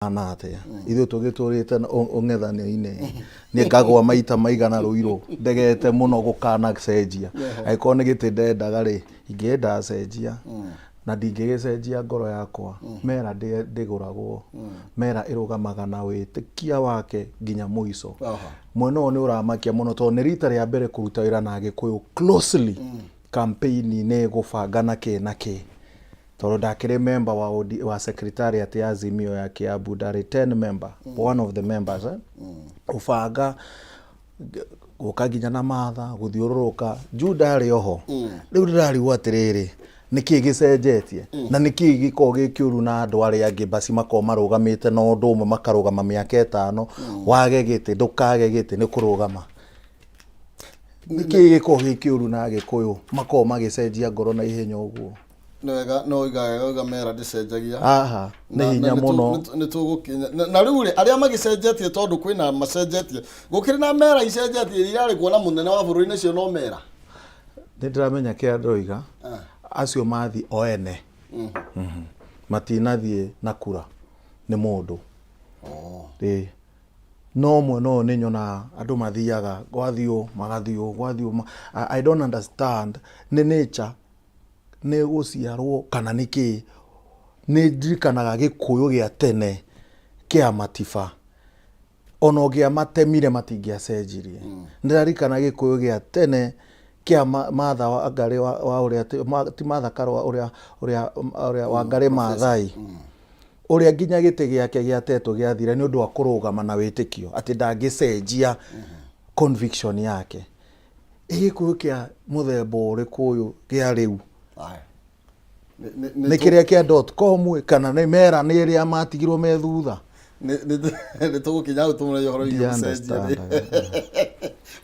Ana atĩa ithuĩ tũgĩtũrĩte ũng'ethanĩro-inĩ niĩ ngagwa maita maigana rũirũ ndegete mũno gũkanacenjia. Angĩkorwo nĩ gĩtĩ ndendaga rĩ, ingĩenda cenjia na ndingĩgĩcenjia ngoro yakwa. Mera ndĩgũragwo, mera ĩrũgamaga na wĩtĩkia wake nginya mũico. Mwena ũyũ nĩ ũramakia mũno tondũ nĩ rita rĩa mbere kũruta wĩra na Agĩkũyũ closely campaign-inĩ, gũbanga na kĩ na kĩ, tondũ ndakĩrĩ member wa, OD, wa secretariat ya Azimio ya Kiambu, ndarĩ 10 member, one of the members, eh? Gũbanga gũka nginya na Martha gũthiũrũrũka Juda arĩ oho. Rĩu ndĩrarigwo atĩrĩrĩ, nĩkĩ gĩcenjetie na nĩkĩ gĩkoragwo gĩ kĩũru na andũ arĩa angĩ basi makoragwo marũgamĩte na ũndũ ũmwe makarũgama mĩaka 5, wage gĩtĩ ndũkage gĩtĩ nĩ kũrũgama. Nĩkĩ gĩkoragwo gĩ kĩũru na Agĩkũyũ makoragwo magĩcenjia ngoro na ihenya ũguo? Nĩ wega no oiga wega, oiga mera ndĩcenjagia. Aha, nĩ hinya mũno. Nĩ tũgũkinya na rĩu rĩ, arĩa magĩcenjetie, tondũ kwĩna macenjetie, gũkĩrĩ na mera icenjetie iria irarĩ kuona mũnene wa bũrũri nacio no mera. Nĩ ndĩramenya kĩrĩa ndĩroiga. Acio mathi o ene. Matinathiĩ na kura nĩ mũndũ. Ĩĩ. No mwena ũyũ nĩ nyonaga andũ mathiaga gwathiũ magathiũ gwathiũ. I don't understand nĩ nature, nĩ gũciarwo kana nĩ kĩĩ. Nĩ ndirikanaga Gĩkũyũ gĩa tene kĩa matiba, ona ũngĩamatemire matingĩacenjirie. Ndĩraririkana Gĩkũyũ gĩa tene kĩa Martha Wangari wa ũrĩa ti Martha Karũa, ũrĩa Wangari Maathai, ũrĩa nginya gĩtĩ gĩake gĩatetwo gĩathire nĩ ũndũ wa kũrũgama na wĩtĩkio atĩ ndangĩcenjia conviction yake. Ĩ Gĩkũyũ kĩa mũthemba ũrĩkũ ũyũ gĩa rĩu? Aya. Nĩ kĩrĩa kĩa .com ĩ, kana nĩ mera nĩ ĩrĩa matigirwo me thutha? Nĩ tũgũkinya hau tũmũre ũhoro wĩgiĩ gũcenjia. Ndi-understand.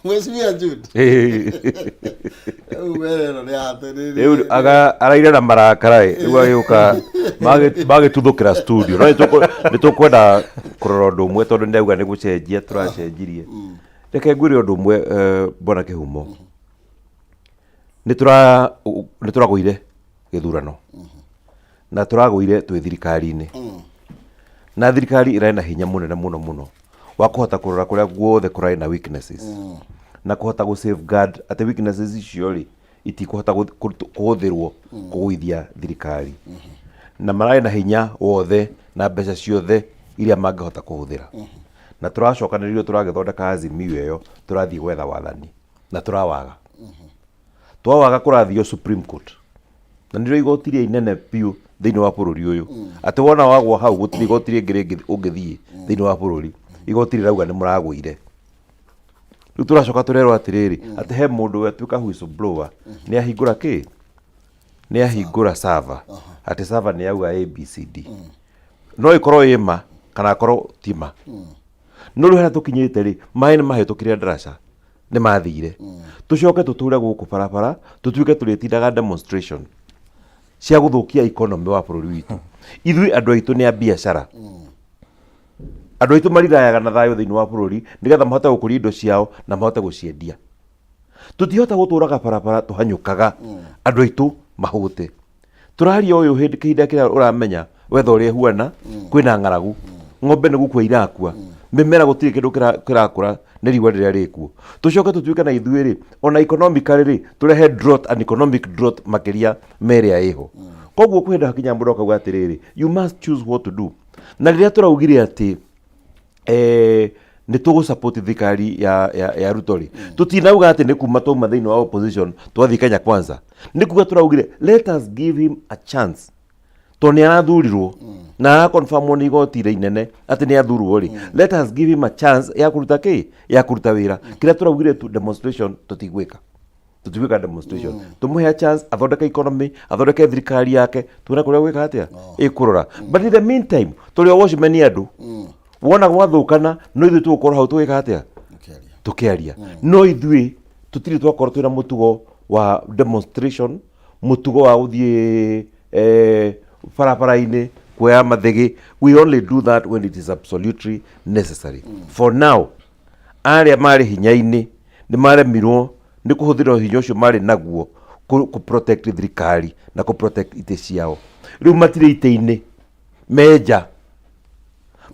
Mheshimiwa Jude, rĩu mera ĩno nĩ yate Rĩu araire na marakara ĩ, rĩu agĩũka magĩtuthũkĩra studio. No nĩ tũkwenda kũrora ũndũ ũmwe tondũ nĩ auga nĩ gũcenjia tũracenjirie. Reke ngwĩre ũndũ ũmwe, bwana Kĩhumo, nĩ tũragũire gĩthurano na tũragũire twĩ thirikari-inĩ, na thirikari ĩrarĩ na hinya mũnene mũno mũno wa kũhota kũrora kũrĩa guothe kũrarĩ na weaknesses na kũhota gũ safeguard atĩ weaknesses icio rĩ itikũhota kũhũthĩrwo kũgũithia thirikari, na mararĩ na hinya wothe na mbeca ciothe iria mangĩhota kũhũthĩra. Na tũracokanĩrĩrio, tũragĩthondeka Azimio ĩyo, tũrathiĩ gwetha wathani na tũrawaga. Twawaga kũrathio Supreme Court, na nĩrĩo igoti rĩa inene biũ thĩinĩ wa bũrũri ũyũ, atĩ wona wagwa hau gũtirĩ igoti rĩngĩ rĩngĩ ũngĩthiĩ thĩinĩ wa bũrũri. Igoti rĩrauga nĩ mũragũire. Rĩu tũracoka tũrerwo atĩrĩrĩ, atĩ he mũndũ watuĩka whistleblower, nĩ ahingũra kĩ, nĩ ahingũra server, atĩ server nĩ yauga ABCD. No ĩkorwo ĩ ma kana akorwo ti ma, no rĩu harĩa tũkinyĩte rĩ, maĩ nĩ mahĩtũkire ndaraca, nĩ mathire. Tũcoke tũtũre gũkũ barabara, tũtuĩke tũrĩtindaga demonstration cia gũthũkia economy wa bũrũri witũ. Ithuĩ andũ aitũ nĩ a biacara, andũ aitũ marirayaga na thayũ thĩinĩ wa bũrũri nĩgetha mahote gũkũria indo ciao na mahote gũciendia. Tũtihota gũtũraga barabara tũhanyũkaga andũ aitũ mahũte. Tũraria ũyũ hĩndĩ kĩhinda kĩrĩa ũramenya wetha ũrĩa ĩhuana, kwĩna ng'aragu, ng'ombe nĩ gũkua irakua, mĩmera gũtirĩ kĩndũ kĩrakũra nĩ riũa rĩrĩa rĩkuo. Tũcoke tũtuĩke na ithuĩ rĩ, ona economically rĩ, tũrehe drought and economic drought makĩria merĩa ĩho. Koguo kwĩ hĩndĩ hakinya mũndũ akauga atĩrĩrĩ, you must choose what to do. Na rĩrĩa tũraugire atĩ nĩ tũgũ support thirikari ya Ruto rĩ, tũtinauga atĩ nĩ kuma twauma thĩinĩ wa opposition twathiĩ Kenya Kwanza. Nĩ kuga tũraugire let us give him a chance, tondũ nĩ arathurirwo na arakonfirmwo nĩ igoti rĩ inene atĩ nĩ athurwo rĩ, let us give him a chance ya kũruta kĩ, ya kũruta wĩra. Kĩrĩa tũraugire tu, demonstration tũtigwĩka, tũtigwĩka demonstration. Tũmũhe a chance athondeke economy, athondeke thirikari yake, tuone kũrĩa gwĩka atĩa ĩkũrora. But in the meantime tũrĩ o watchmen andũ wona gwathũkana, no ithuĩ tũgũkorwo hau tũgĩka atĩa? Ũkĩaria. Tũkĩaria. No ithuĩ tũtirĩ twakorwo twĩna mũtugo wa demonstration, mũtugo wa gũthiĩ barabara-inĩ kuoya mathĩgĩ. We only do that when it is absolutely necessary. For now arĩa marĩ hinya-inĩ nĩ maremirwo nĩ kũhũthĩra hinya ũcio marĩ naguo kũ protect thirikari na kũ protect itĩ ciao. Rĩu matirĩ itĩ-inĩ, menja.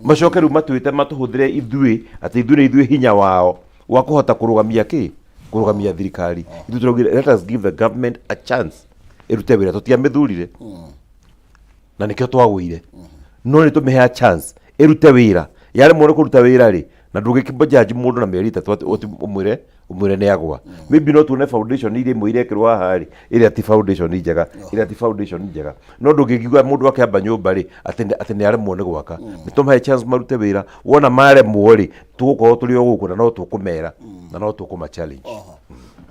Macoke rĩu matwĩte matũhũthĩre ithuĩ atĩ ithuĩ nĩ ithuĩ hinya wao wa kũhota kũrũgamia kĩ? Kũrũgamia thirikari. Ithuĩ tũraugire let us give the government a chance ĩrute wĩra, tũtiamĩthurire na nĩkĩo twagũire, no nĩ tũmĩhe a chance ĩrute wĩra. Yaremwo nĩ kũruta wĩra rĩ, na ndũngĩkĩjudge mũndũ na mĩeri 3 atĩ ũti ũmwĩre nĩ agwa. Maybe no tuone foundation iria imwe irekĩrwo haha rĩ, ĩrĩa ti foundation njega, ĩrĩa ti foundation njega, no ndũngĩkiuga mũndũ akĩamba nyũmba rĩ atĩ nĩ aremwo nĩ gwaka. Nĩ tũmahe chance marute wĩra, wona maremwo rĩ, tũgũkorwo tũrĩ o gũkũ na no tũkũmera na no tũkũma challenge.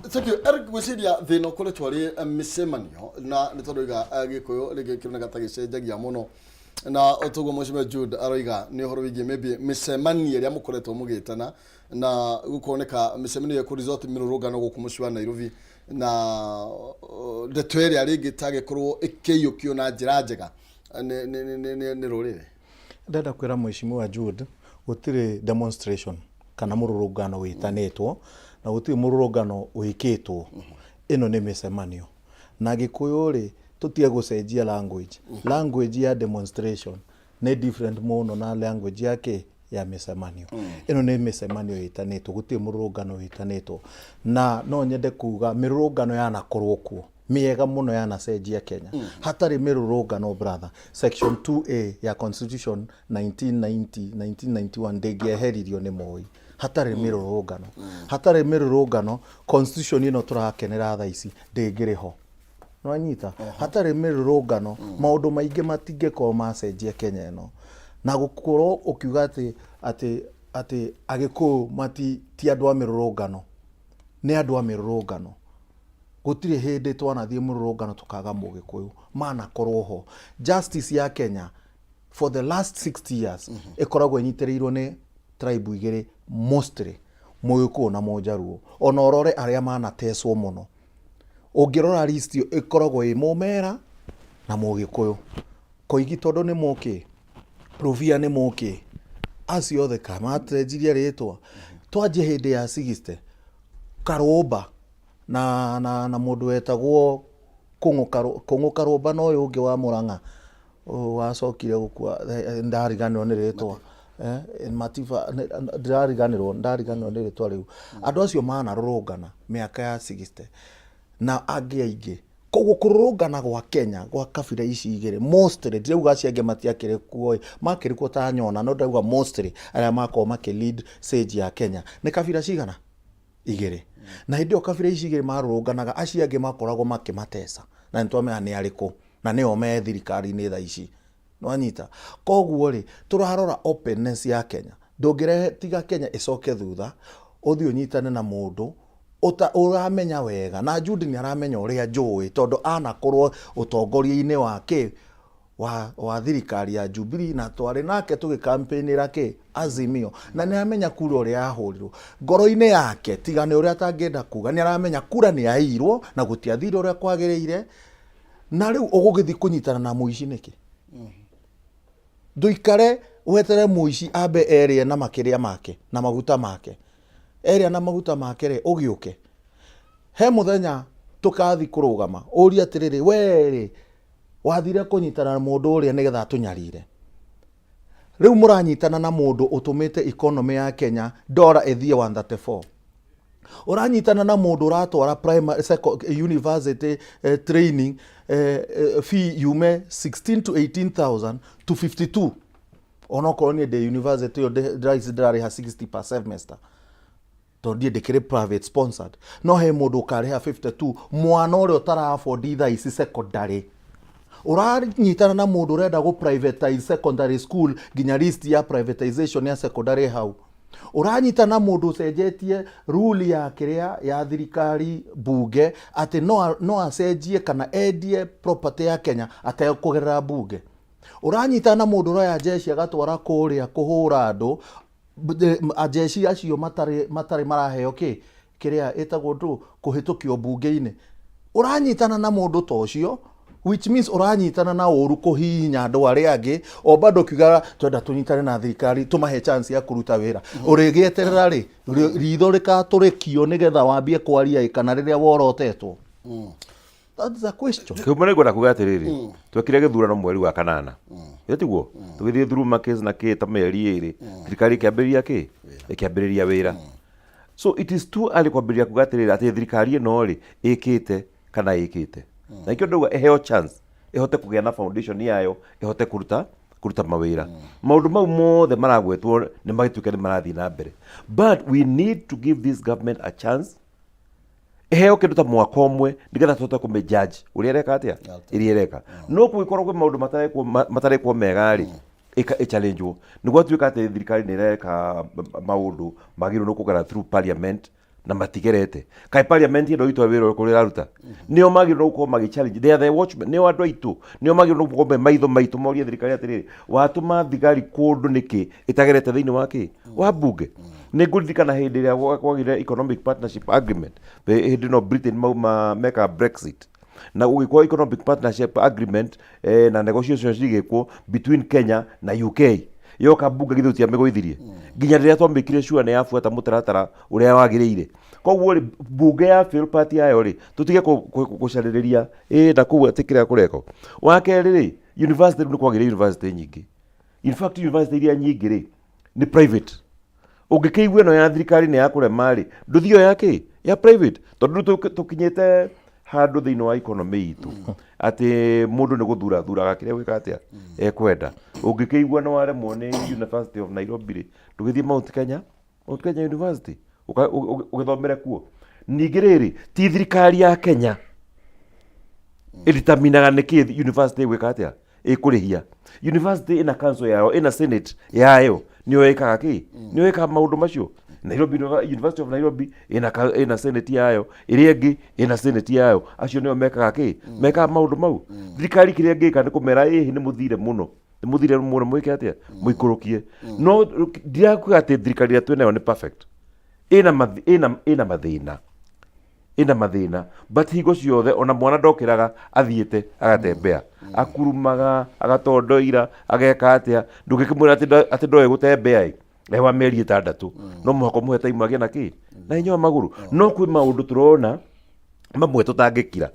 Thank you. Eric, gwĩciria thĩna ũkoretwo arĩ mĩcemanio, na nĩ tondũ iga Gĩkũyũ rĩngĩ kĩroneka ta gĩcenjagia mũno, na otoguo Mheshimiwa Jude aroiga nĩ ũhoro wĩgiĩ maybe mĩcemanio ĩrĩa mũkoretwo mũgĩtana, na gũkoneka mĩcemanio ĩyo kũ resort mĩrũrũngano gũkũ mũciĩ wa Nairobi, na ndeto ĩrĩa rĩngĩ tagĩkorwo ĩkĩiyũkio na njĩra njega nĩ rũrĩrĩ. Ndenda kwĩra Mheshimiwa Jude gũtirĩ demonstration kana mũrũrũngano wĩtanĩtwo, na gũtirĩ mũrũrũngano wĩkĩtwo. Ĩno nĩ mĩcemanio. Na Gĩkũyũ rĩ, tũtige gũcenjia language. Language ya demonstration nĩ different mũno na language ya kĩ? Ya mĩcemanio. Ĩno nĩ mĩcemanio ĩtanĩtwo, gũtirĩ mũrũrũngano wĩtanĩtwo. Na no nyende kuga mĩrũrũngano yanakorwo kuo mĩega mũno, yanacenjia Kenya. Hatarĩ mĩrũrũngano, brother, section 2A ya constitution 1990 1991 ndĩngĩeheririo nĩ Moi hatarĩ mĩrũrũngano. Hatarĩ mĩrũrũngano, constitution ĩno tũrakenera thaa ici ndĩngĩrĩ ho. Nwanyita? Hatarĩ mĩrũrũngano, maũndũ maingĩ matingĩkorwo macenjia Kenya ĩno. Na gũkorwo ũkiuga atĩ Agĩkũyũ mati ti andũ a mĩrũrũngano, nĩ andũ a mĩrũrũngano. Gũtirĩ hĩndĩ twanathiĩ mũrũrũngano tũkaga Mũgĩkũyũ, manakorwo ho. Justice ya Kenya for the last 60 years ĩkoragwo ĩnyitĩrĩirwo nĩ tribe igĩrĩ mostly, Mũgĩkũyũ na Mũnjaruo. Ona ũrore arĩa manatecwo mũno, ũngĩrora list ĩyo ĩkoragwo ĩ Mũmera na Mũgĩkũyũ. Koigi tondũ nĩ mũkĩ, Rũbia nĩ mũkĩ, acio othe kamatenjirie rĩtwa. Twanjie hĩndĩ ya 60, Karũmba na mũndũ wetagwo Kũng'ũ Karũmba, na ũyũ ũngĩ wa Mũrang'a ũyũ wacokire gũkua, ndariganĩrwo nĩ rĩtwa, Matiba, ndariganĩrwo nĩ rĩtwa rĩu. Andũ acio manarũrũngana mĩaka ya 60 na angĩ aingĩ. Koguo kũrũrũngana gwa Kenya gwa kabira ici igĩrĩ mostly, ndirauga acio angĩ matiakĩrĩ kuo ĩ, makĩrĩ kuo ta nyona, no ndĩrauga mostly arĩa makoragwo makĩ lead stage ya Kenya nĩ kabira cigana? Igĩrĩ. Na hĩndĩ ĩyo kabira ici igĩrĩ marũrũnganaga, acio angĩ makoragwo makĩmateca, na nĩ twamenya nĩ arĩkũ na nĩo me thirikari-inĩ thaa ici. Nwanyita? Koguo rĩ, tũrarora openness ya Kenya. Ndũngĩrehe tiga Kenya ĩcoke thutha, ũthiĩ ũnyitane na mũndũ ũramenya wega, na Jude nĩ aramenya ũrĩa njũĩ, tondũ anakorwo ũtongoria-inĩ wa kĩ wa thirikari ya Jubilee, na twarĩ nake tũgĩkampĩinĩra kĩ Azimio, na nĩ aramenya kura ũrĩa yahũrirwo ngoro-inĩ yake, tiga nĩ ũrĩa atangĩenda kuga, nĩ aramenya kura nĩ yaiyirwo na gũtiathire ũrĩa kwagĩrĩire. Na rĩu ũgũgĩthiĩ kũnyitana na mũici nĩkĩ? Ndũikare wetere mũici ambe erĩe na makĩrĩa make na maguta make, erĩa na maguta make rĩ, ũgĩũke he mũthenya tũkathi kũrũgama ũrie atĩrĩrĩ, we rĩ, wathire kũnyitana na mũndũ ũrĩa nĩgetha atũnyarire. Rĩu mũranyitana na mũndũ ũtũmĩte economy ya Kenya ndora ĩthiĩ 134. Ũranyitana na mũndũ ũratwara primary university training fee yume 16 to 18,000 to 52, onokorwo niĩ ndĩ university ĩyo ndĩrarĩha 60 per semester tondũ ndiĩ ndĩkĩrĩ private sponsored, no he mũndũ ũkarĩha 52, mwana ũrĩa ũtara afford thaa ici secondary. Ũranyitana na mũndũ ũrenda gũ privatize secondary school, nginya list ya privatization ya secondary hau. Ũranyitana na mũndũ ũcenjetie rule ya kĩrĩa ya thirikari bunge, atĩ no acenjie kana endie property ya Kenya atekũgerera bunge. Ũranyitana na mũndũ ũroya jeshi agatwara kũrĩa kũhũra andũ, ajeshi acio matarĩ maraheo kĩ kĩrĩa ĩtagwo ndũ kũhĩtũkio bunge-inĩ. Ũranyitana na mũndũ ta ũcio, which means ũranyitana na ũru kũhihinya andũ arĩa angĩ, o bado ũkiugaga twenda tũnyitane na thirikari, tũmahe chance ya kũruta wĩra. Ũrĩgĩeterera rĩ ritho rĩkatũrĩkio nĩgetha wambie kwaria ĩ, kana rĩrĩa worotetwo? That's a question. Kĩhumo nĩ ngwenda kuga atĩrĩrĩ, twekire gĩthurano mweri wa kanana, ĩ tiguo? Tũgĩthiĩ through ma case na kĩ ta mĩeri 2, thirikari ĩkĩambĩrĩria kĩ, ĩkĩambĩrĩria wĩra. So it is too early kwambĩrĩria kuga atĩrĩrĩ atĩ thirikari ĩno rĩ ĩkĩte kana ĩkĩte, na ikĩo ndauga ĩheo chance ĩhote kũgĩa na foundation yayo, ĩhote kũruta mawĩra. Maũndũ mau mothe maragwetwo nĩ magĩtuĩke nĩ marathiĩ na mbere, but we need to give this government a chance, ĩheo kĩndũ ta mwaka ũmwe, nĩgetha tũhote kũmĩ judge ũrĩa ĩreka, atĩa ĩrĩa ĩreka. No kũngĩkorwo kwĩ maũndũ matarekwo mega rĩ, ĩ-challengewo nĩguo atuĩka atĩ thirikari nĩ ĩreka maũndũ magĩrĩirwo nĩ kũgera through parliament na matigerete. Kaĩ parliament ĩno itũ wĩra ũrĩkũ ĩraruta? Nĩo magĩrĩirwo gũkorwo magĩ challenge. They are the watchmen, nĩo andũ aitũ, nĩo magĩrĩirwo gũkorwo me maitho maitũ, morie thirikari atĩrĩrĩ, watũma thigari kũndũ nĩkĩ ĩtagerete thĩinĩ wa kĩ wa mbunge? Nĩ ngũririkana hĩndĩ ĩrĩa kwagĩire economic partnership agreement, hĩndĩ ĩno Britain mauma meka Brexit, na gũgĩkorwo economic partnership agreement na negotiations igĩkwo between Kenya na UK. Yoka mbunge, githĩ tũtiamĩgũithirie nginya rĩrĩa twamĩkire sure nĩ yabuata mũtaratara ũrĩa wagĩrĩire? Koguo rĩ, mbunge ya fail part yayo rĩ, tũtige gũcarĩrĩria ĩ na kũu atĩ kĩrĩa kũrekwo. Wa kerĩ rĩ, university, rĩu nĩ kwagĩrĩire university nyingĩ. In fact, university iria nyingĩ rĩ nĩ private. Ũngĩkĩigua ĩno ya thirikari nĩ ya kũrema rĩ, ndũthio ya kĩ ya private, tondũ rĩu tũkinyĩte handũ thĩinĩ wa economy itũ atĩ mũndũ nĩ gũthura thuraga kĩrĩa gwĩka atĩa ekwenda. Ũngĩkĩigua nĩ waremwo nĩ University of Nairobi rĩ, ndũgĩthiĩ Mount Kenya University ũgĩthomere kuo. Ningĩ rĩrĩ, ti thirikari ya Kenya ĩditaminaga nĩkĩ university ĩgwĩka atĩa, ĩkũrĩhia. University ĩna council yayo, ĩna senate yayo, nĩyo ĩkaga kĩ, nĩyo ĩkaga maũndũ macio. Nairobi University of Nairobi ĩna senate yayo, ĩrĩa ĩngĩ ĩna senate yayo. Acio nĩo mekaga kĩ, mekaga maũndũ mau. Thirikari kĩrĩa ĩngĩka nĩ kũmera ĩhĩ, nĩ mũthire mũno, nĩ mũthire mũno, mwĩke atĩa, mũikũrũkie. No ndirakuga atĩ thirikari ĩrĩa twĩnayo nĩ perfect. Ĩna mathĩna, but hingo ciothe ona mwana ndokĩraga athiĩte agatembea, akurumaga, agatondoira, ageka atĩa. Ndũngĩkĩmwĩra atĩ ndoĩ gũtembea ĩ ewa mĩeri 6. No mũhaka ũmũhe time agĩe na kĩ na hinya wa magũrũ. No kwĩ maũndũ tũrona mamwe tũtangĩkira,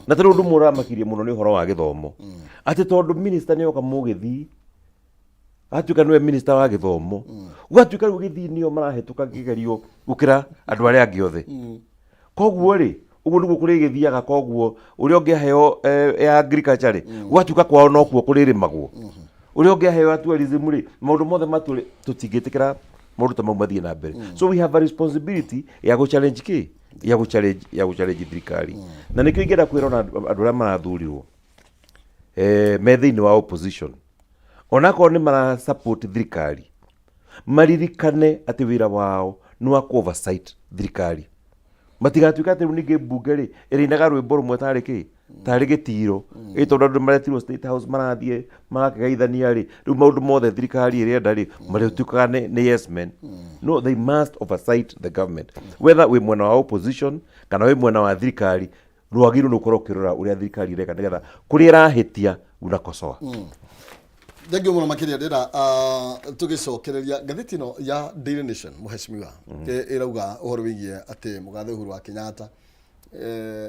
na tarĩu ũndũ ũmwe ũramakirie mũno nĩ ũhoro wa gĩthomo, atĩ tondũ minister nĩ oka mũgĩthii, atuĩka nĩwe minister wa gĩthomo, gũgatuĩka rĩu gĩthii nĩo marahĩtũka kĩgerio gũkĩra andũ arĩa angĩ othe. Koguo rĩ, ũguo nĩguo kũrĩgĩthiaga. Koguo ũrĩa ũngĩaheo ya agriculture rĩ, gũgatuĩka kwao nokuo kũrĩrĩmagwo. Ũrĩa ũngĩaheo ya tourism rĩ, maũndũ mothe matũrĩ tũtingĩtĩkĩra maũndũ ta mau mathiĩ na mbere. So we have a responsibility ya gũ challenge kĩ, ya gũ challenge thirikari. Na nĩkĩo ingĩenda kwĩra ona andũ arĩa marathurirwo me thĩinĩ wa opposition, onakorwo nĩ mara support thirikari, maririkane atĩ wĩra wao nĩ wa kũ oversight thirikari. Matigatuĩka atĩ rĩu ningĩ mbunge rĩ ĩrĩinaga rwĩmbo rũmwe tarĩ kĩ, tarĩ gĩtiro ĩ, tondũ andũ maretirwo State House, marathiĩ magakĩgeithania rĩ, rĩu maũndũ mothe thirikari ĩrenda rĩ, marĩtuĩkaga nĩ yes men. No, they must oversight the government, whether wĩ mwena wa opposition kana wĩ mwena wa thirikari. Rwagĩrĩirwo nĩ gũkorwo ũkĩrora ũrĩa thirikari ĩreka, nĩgetha kũrĩa ĩrahĩtia unakosoa. Thengiũ mũno makĩria. Ndĩra tũgĩcokereria ngathĩti ĩno ya Daily Nation, mũheshimiwa, ĩrauga ũhoro wĩgiĩ atĩ mũgathe Uhuru wa Kenyatta,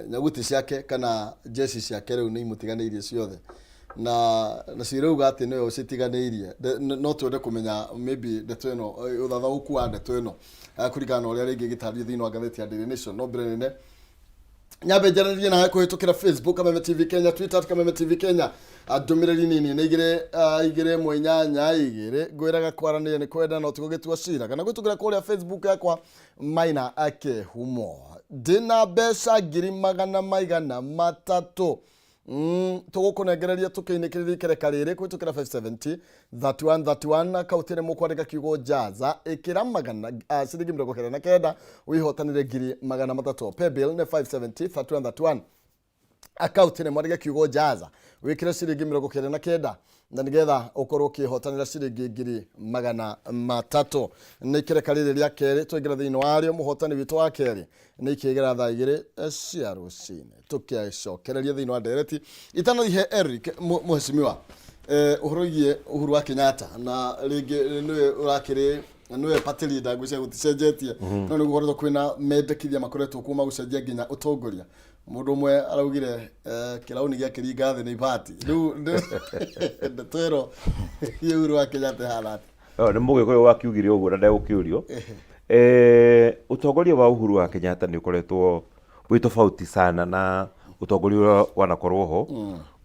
nyaguti ciake kana jeshi ciake rĩu nĩ imũtiganĩirie ciothe, na cirauga atĩ nĩwe ũcitiganĩirie. No twende kũmenya maybe ndeto ĩno, ũthathaũku wa ndeto ĩno, kũringana na ũrĩa rĩngĩ gĩtarĩrio thĩinĩ wa ngathĩti ya Daily Nation. No mbere nene nyambe njaranĩrie nawe kũhĩtũkĩra Facebook Kameme TV Kenya, Twitter @KamemeTVKenya. Ndũmĩrĩri nini nĩ 2 2 1 8 2. Ngwĩraga kwaranĩria nĩ kwenda no tigũgĩtua cira, kana kũhĩtũkĩra kũrĩa Facebook yakwa Maina Akĩhumo. Ndĩna mbeca ngiri magana maigana matatũ tũgũkũnengereria tũkĩinĩkĩrĩria ikereka rĩrĩ kũhĩtũkĩra 570 31 31. Akaunti ĩrĩa mũkwandĩka kiugo jaza, ĩkĩra magana ciringi 99, wĩhotanĩre 300,000. Paybill nĩ 570 31 31. Akaunti nĩ mwandĩke kiugo jaza, wĩkĩre ciringi 99, na nĩgetha ũkorwo ũkĩhotanĩra ciringi 300,000. Nĩ ikereka rĩrĩ rĩa kerĩ twaingĩra thĩinĩ warĩo. Mũhotani witũ wa kerĩ nĩ ikĩgera thaa 2 cia rũcinĩ, tũkĩcokereria thĩinĩ wa ndereti. Itanathiĩ Eric, mũheshimiwa, ũhoro wĩgiĩ Uhuru wa Kenyatta, na rĩngĩ nĩwe ũrakĩrĩ nĩwe party leader, ngwĩciria gũticenjetie, no nĩ gũkoretwo kwĩna mendekithia makoretwo kuma gũcenjia nginya ũtongoria. Mũndũ ũmwe araugire kĩrauni gĩakĩringa thĩ nĩ ibati. Rĩu ndeto ĩno ya Uhuru wa Kenyatta ĩhana atĩa? Nĩ Mũgĩkũyũ wakiugire ũguo na ndegũkĩũrio. Ũtongoria wa Uhuru wa Kenyatta nĩ ũkoretwo wĩ tofauti sana na ũtongoria ũrĩa wanakorwo ho.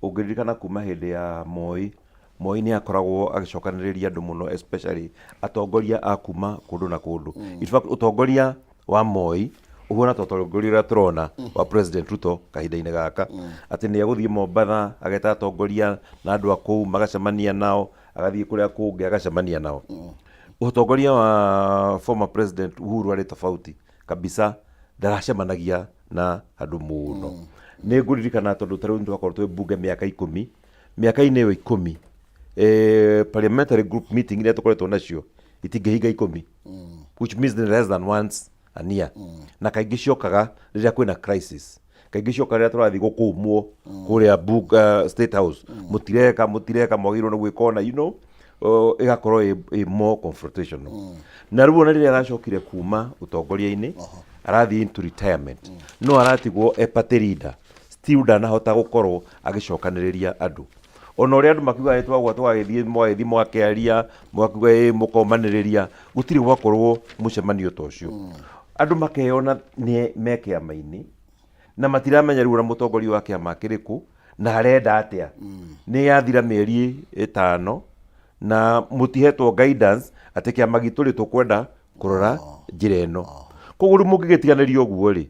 Ũngĩririkana kuma hĩndĩ ya Moi, Moi nĩ akoragwo agĩcokanĩrĩria andũ mũno especially atongoria a kuma kũndũ na kũndũ. In fact ũtongoria wa Moi ũhuana ta ũtongoria ũrĩa tũrona wa President Ruto kahinda-inĩ gaka, atĩ nĩ egũthiĩ Mombatha ageta atongoria na andũ a kũu magacemania nao, agathiĩ kũrĩa kũngĩ agacemania nao. Ũtongoria wa former President Uhuru arĩ tofauti kabisa, ndaracemanagia na andũ mũno. Nĩ ngũririkana tondũ ta rĩu nĩ twakorwo twĩ mbunge mĩaka 10, mĩaka-inĩ ĩyo 10, parliamentary group meeting iria tũkoretwo nacio itingĩhinga 10, which means less than once a year. Na kaingĩ ciokaga rĩrĩa kwĩna crisis, kaingĩ ciokaga rĩrĩa tũrathiĩ gũkũmwo kũrĩa State House, mũtireka mũtireka mwagĩrĩirwo nĩ gwĩka ũna, ĩgakorwo ĩ more confrontational. Na rĩu ona rĩrĩa aracokire kuma ũtongoria-inĩ arathiĩ into retirement, no aratigwo e party leader, still ndanahota gũkorwo agĩcokanĩrĩria andũ. Ona ũrĩa andũ makiugaga nĩ twagwa tũgagĩthiĩ mũgagĩthiĩ mũgakĩaria mũgakiuga ĩ mũkomanĩrĩria, gũtirĩ gwakorwo mũcemanio ta ũcio. Andũ makeyona nĩ me kĩama-inĩ na matiramenya rĩu ona mũtongoria wa kĩama kĩrĩkũ na arenda atĩa. Nĩ yathira mĩeri 5 na mũtihetwo guidance atĩ kĩama gitũ rĩ tũkwenda kũrora njĩra ĩno. Koguo rĩu mũngĩgĩtiganĩria ũguo rĩ,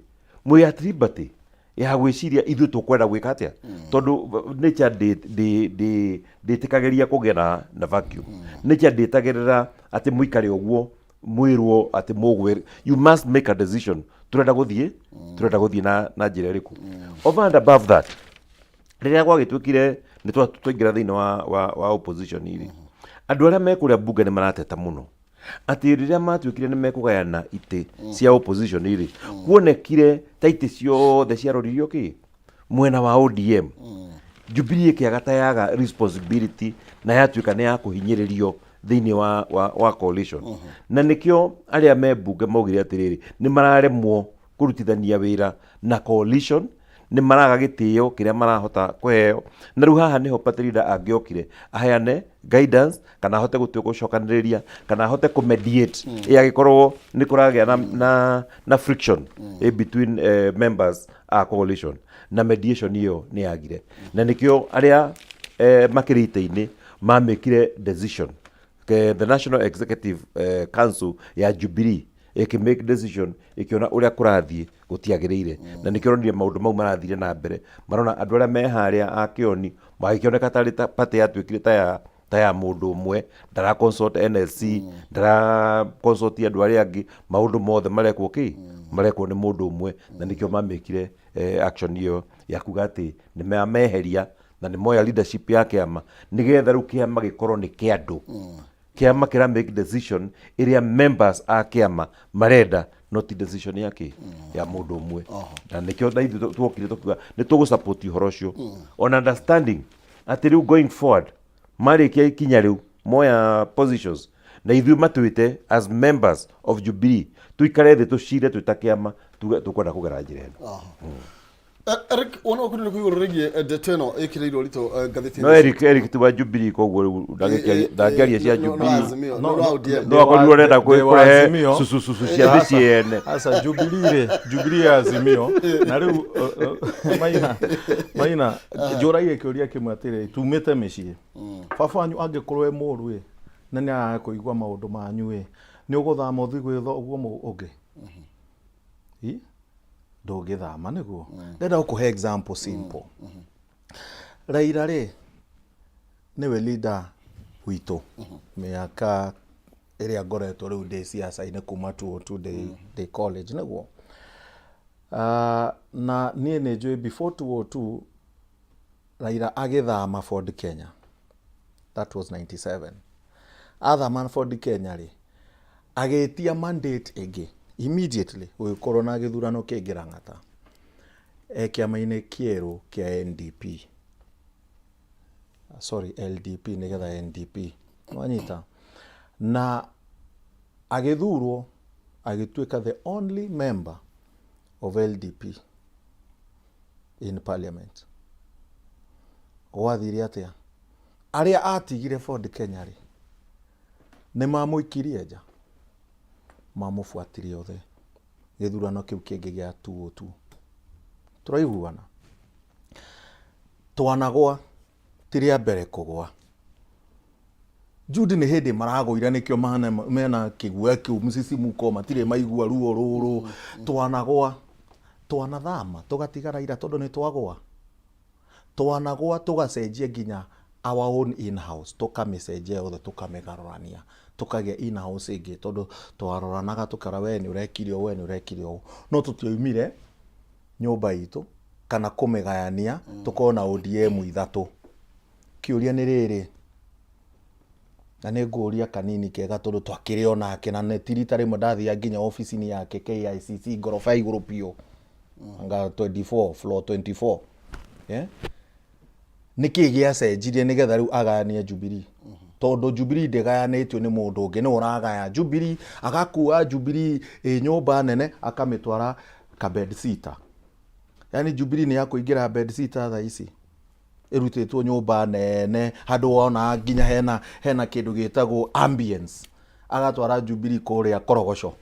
mwĩ at liberty ya gwĩciria ithuĩ tũkwenda gwĩka atĩa, tondũ nature ndĩtĩkagĩria kũgĩa na vacuum. Nature ndĩtagĩrĩra atĩ mũikare ũguo mwĩrwo atĩ mũgwĩ, you must make a decision, tũrenda gũthiĩ, tũrenda gũthiĩ na njĩra ĩrĩkũ. Over and above that, rĩrĩa gwagĩtuĩkire nĩ twaingĩra thĩinĩ wa opposition rĩ, andũ arĩa me kũrĩa mbunge nĩ marateta mũno atĩ rĩrĩa matuĩkire nĩ mekũgayana itĩ cia opposition rĩ, kuonekire ta itĩ ciothe ciaroririo kĩ mwena wa ODM. Jubilee ĩkĩaga ta yaga responsibility na yatuĩka nĩ ya kũhinyĩrĩrio thĩinĩ wa coalition. Na nĩkĩo arĩa me mbunge maugire atĩrĩrĩ, nĩ mararemwo kũrutithania wĩra na coalition, nĩ maraga gĩtĩo kĩrĩa marahota kũheo. Na rĩu haha nĩho party leader angĩokire aheane guidance, kana ahote gũtua gũcokanĩrĩria, kana ahote kũmediate ĩ angĩkorwo nĩ kũragĩa na friction between members a coalition. Na mediation ĩyo nĩ yagire, na nĩkĩo arĩa makĩrĩ itĩ-inĩ mamĩkire decision. The National Executive Council ya Jubilee ĩkĩ make decision, ĩkĩona ũrĩa kũrathiĩ gũtiagĩrĩire, na nĩkĩo ronire maũndũ mau marathire na mbere. Marona andũ arĩa me harĩa a kĩoni magĩkĩoneka tarĩ ta party yatuĩkire ta ya mũndũ ũmwe, ndara consult NSC, ndara consult andũ arĩa angĩ, maũndũ mothe marekwo kĩ marekwo nĩ mũndũ ũmwe. Na nĩkĩo mamĩkire action ĩyo ya kuga atĩ nĩ mameheria na nĩ moya leadership ya kĩama, nĩgetha rĩu kĩama gĩkorwo nĩ kĩa andũ, kĩama kĩra make decision ĩrĩa members a kĩama marenda, not decision ya kĩ ya mũndũ ũmwe. Na nĩkĩo na ithuĩ tuokire tũkiuga nĩ tũgũ support ũhoro ũcio, on understanding atĩ rĩu going forward marĩkia ikinya rĩu moya positions na ithuĩ matwĩte as members of Jubilee tuikare thĩ tũcire twĩ ta kĩama, tuge tũkwenda kũgera njĩra ĩno. Eric, wona ũkũrĩ nĩ igũrũ rĩgiĩ ndeto ĩno ĩkĩrĩirwo ũritũ ngathĩti-inĩ. No Eric ti wa Jubilee, koguo rĩu ndangĩaria cia Jubilee. Azimio, no ODM. No akorirwo arenda Ndĩ wa kũrehe Azimio. cucu cucu cia mĩciĩ ene. Aca, Jubilee rĩ, Jubilee ya Azimio. Na rĩu Maina, njũragie kĩũria kĩmwe atĩrĩ, tumĩte mĩciĩ, baba wanyu angĩkorwo e mũru ĩ, na nĩ araga kũigua maũndũ manyu ĩ, nĩ ũgũthama ũthiĩ gwĩ thoguo ũngĩ? Ĩ? Ndũngĩthama. Nĩguo ndĩrenda gũkũhe example simple. Raila rĩ, nĩwe leader witũ mĩaka ĩrĩa ngoretwo rĩu ndĩ siasa-inĩ kuma 202 ndĩ college, nĩguo. Na niĩ nĩ njũĩ before 202 Raila agĩthama Ford Kenya, that was 97, athama Ford Kenya rĩ, agĩtia mandate ĩngĩ immediately, gũgĩkorwo na gĩthurano kĩngĩ Lang'ata e kĩama-inĩ kĩerũ kĩa NDP, sorry, LDP, nĩgetha NDP wanyita, na agĩthurwo agĩtuĩka the only member of LDP. In parliament. Gwathire atĩa? Arĩa atigire Ford Kenya rĩ, nĩ mamũikirie nja? Mamũbuatire othe gĩthurano kĩu kĩngĩ gĩa 202. Tũraiguana? Twanagwa ti rĩa mbere kũgwa. Jude nĩ hĩndĩ maragũire nĩkĩo mahana mena kĩguoya kĩu msisimuko matirĩ maigua ruo rũrũ. Twanagwa, twanathama tũgatiga Raila tondũ nĩ twagwa. Twanagwa tũgacenjia nginya our own in-house, tũkamĩcenjia yothe tũkamĩgarũrania, tũkagĩa in-house ĩngĩ tondũ twaroranaga tũkera we nĩ ũrekire ũũ, we nĩ ũrekire ũũ. No tũtiaumire nyũmba itũ kana kũmĩgayania tũkorwo na ODM ithatũ. Kĩũria nĩ rĩrĩ, na nĩ ngũria kanini kega tondũ twakĩrĩ o nake na nĩ ti rita rĩmwe ndathiaga nginya obici-inĩ yake KICC ngoroba ya igũrũ biũ, anga 24, floor 24, yeah? Nĩkĩ gĩacenjirie nĩgetha rĩu agayanie Jubilee? Tondũ Jubilee ndĩgayanĩtio nĩ mũndũ ũngĩ, nĩwe ũragaya Jubilee, agakua Jubilee ĩ nyũmba nene akamĩtwara ka bed sitter. Yani Jubilee nĩ ya kũingĩra bed sitter thaa ici ĩrutĩtwo nyũmba nene handũ wona nginya hena kĩndũ gĩtagwo ambience, agatwara Jubilee kũrĩa Korogoco.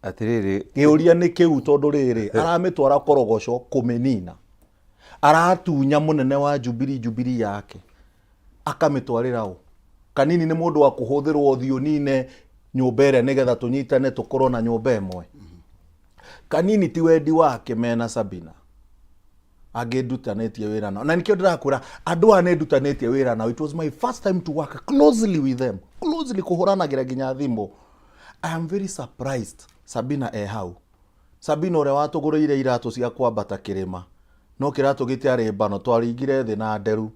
Atĩrĩrĩ, Kĩũria nĩ kĩu tondũ rĩrĩ aramĩtwara Korogoco kũmĩnina, aratunya mũnene wa Jubilee Jubilee yake akamĩtwarĩra ũ? Kanini nĩ mũndũ wa kũhũthĩrwo ũthiũ nine nyũmba ĩrĩa nĩgetha tũnyitane tũkorwo na nyũmba ĩmwe. Kanini ti wendi wake mena Sabina angĩ ndutanĩtie wĩra nao, na nĩkĩo ndĩrakwĩra andũ aya nĩ ndutanĩtie wĩra nao. It was my first time to work closely with them, closely, kũhũranagĩra nginya thimũ. I am very surprised Sabina e hau. Sabina ũrĩa watũgũrĩire iratũ cia kwambata kĩrĩma, no kĩratũ gĩtiarĩ mbano, twaringire thĩ na nderu.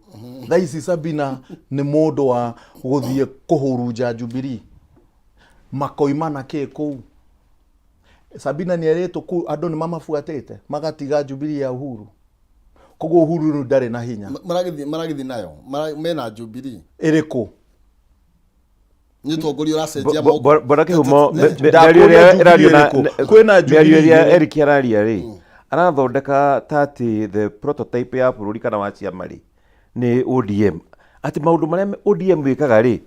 Thaa ici Sabina nĩ mũndũ wa gũthiĩ kũhurunja Jubilee, makoima na kĩ kũu. Sabina nĩ erĩtwo kũu andũ nĩ mamabuatĩte magatiga Jubilee ya Uhuru, koguo Uhuru rĩu ndarĩ na hinya. Maragĩthiĩ nayo mena Jubilee ĩrĩkũ? Nĩ ũtongoria ũracenjia moko. Bwana Kĩhumo, Ndakũria mĩario ĩrĩa Jubilee ĩrario na ĩrĩkũ? Kwĩna mĩario Jubilee ĩrĩa igĩrĩ. Eric araria rĩ, arathondeka ta atĩ the prototype ya bũrũri kana wa ciama rĩ nĩ ODM, atĩ maũndũ marĩa ODM ĩkaga rĩ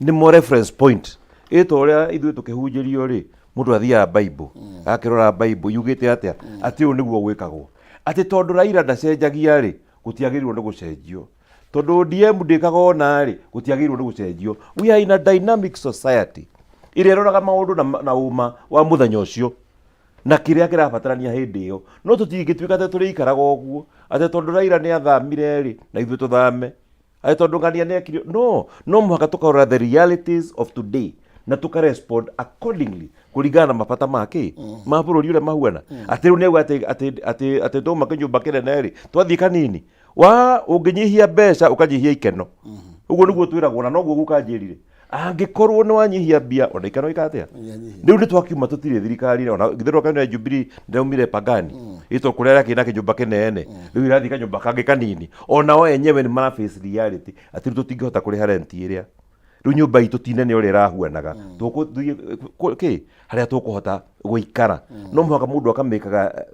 nĩmo reference point. Ĩ ta ũrĩa ithuĩ tũkĩhunjĩrio rĩ, mũndũ athiaga Bible agakĩrora Bible yugĩte atĩa, atĩ ũũ nĩguo gwĩkagwo, atĩ tondũ Raila ndacenjagia rĩ, gũtiagĩrĩirwo nĩ gũcenjio, tondũ ODM ndĩkaga ona rĩ, gũtiagĩrĩirwo nĩ gũcenjio. We are in a dynamic society ĩrĩa ĩroraga maũndũ na ũma wa mũthenya ũcio na kĩrĩa kĩrabatarania hĩndĩ ĩyo. No tũtingĩtuĩka atĩ tũrĩikaraga ũguo, atĩ tondũ Raila nĩ athamire rĩ, na ithuĩ tũthame, atĩ tondũ ng'ania nĩ ekire. No mũhaka tũkarora the realities of today na tũka respond accordingly kũringana na mabata ma kĩ ma bũrũri ũrĩa mahuana. Atĩ rĩu nĩ auga atĩ twauma kĩnyũmba kĩnene rĩ, twathiĩ kanini wa ũngĩnyihia mbeca ũkanyihia ikeno. Ũguo nĩguo twĩragwo, na noguo guka anjĩrire, angĩkorwo nĩ wanyihia mbia ona ikeno ika atĩa. Ikanyihia. Rĩu nĩ twakiuma, tũtirĩ thirikari, ona githĩ ndũkaona Jubilee ndĩraumire Pangani ĩtwo kũrĩa ĩrakĩrĩ na kĩnyũmba kĩnene, rĩu ĩrathiĩ kanyũmba kangĩ kanini. Onao enyewe nĩ mara face reality atĩ rĩu tũtingĩhota kũrĩha rent ĩrĩa rĩu nyũmba itũ ti nene ũrĩa ĩrahuanaga, tũkũthiĩ kĩ harĩa tũkũhota gũikara. No mũhaka mũndũ akamĩkaga